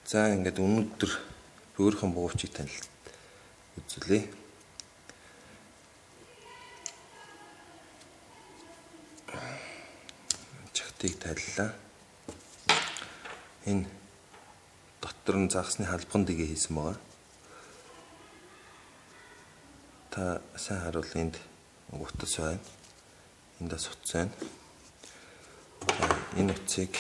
За ингээд өнөөдөр өөрийнхөө бугуувчийг танил үзүүлье. Чагтыг тайллаа. Энэ дотор нь загасны халбан дэгээ хийсэн байгаа. Та сайн харуул энд утас байна. Энд бас утас байна. За энэ утсыг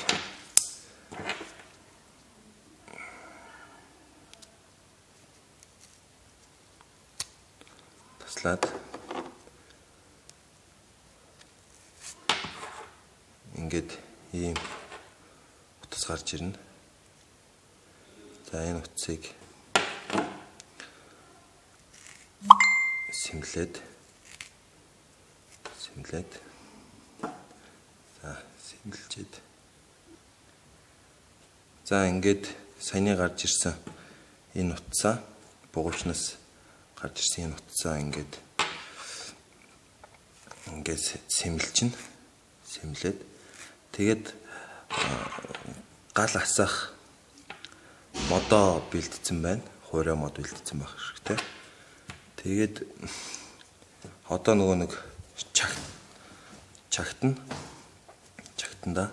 таслаад ингээд ийм утас гарч ирнэ. За энэ утсыг сэмлээд за сэмлжээд за ингээд саяны гарч ирсэн энэ утсаа бугуувчнаас гарч ирсэн энэ утсаа ингээд сэмэлчин сэмлээд тэгээд гал асаах модоо бэлдсэн байна. Хуурай мод бэлдсэн байх хэрэгтэй. Тэгээд одоо нөгөө нэг чагтанда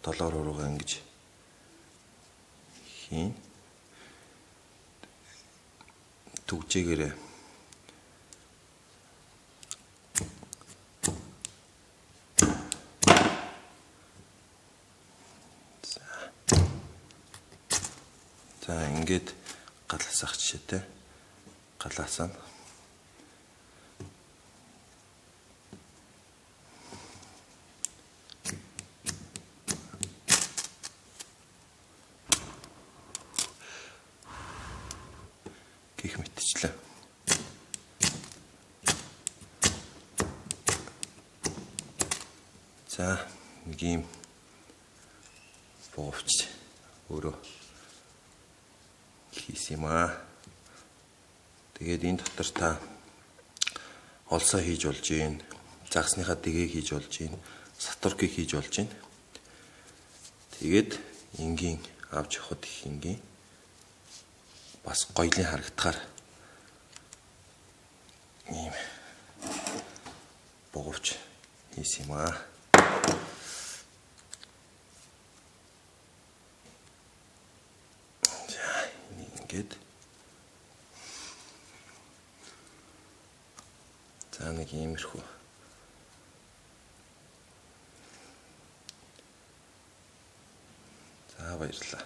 долоор руугаа ингэж хийн. Түгжээгээрээ за ингээд гал асаах жишээтэй. Гал асаана. Гэх мэтчлээ. За нэг юм бугуувч өөрөө хийсэн юм аа. Тэгээд энэ дотор та олсоо хийж болж гин, загасныхаа дэгээ хийж болж гин, сатуркийг хийж болж гин. Тэгээд энгийн авч явахад их энгийн бас гоёлын харагдахаар ийм бугуувч хийсэн юм аа. За энийг ингээд за нэг иймэрхүү за баярлалаа.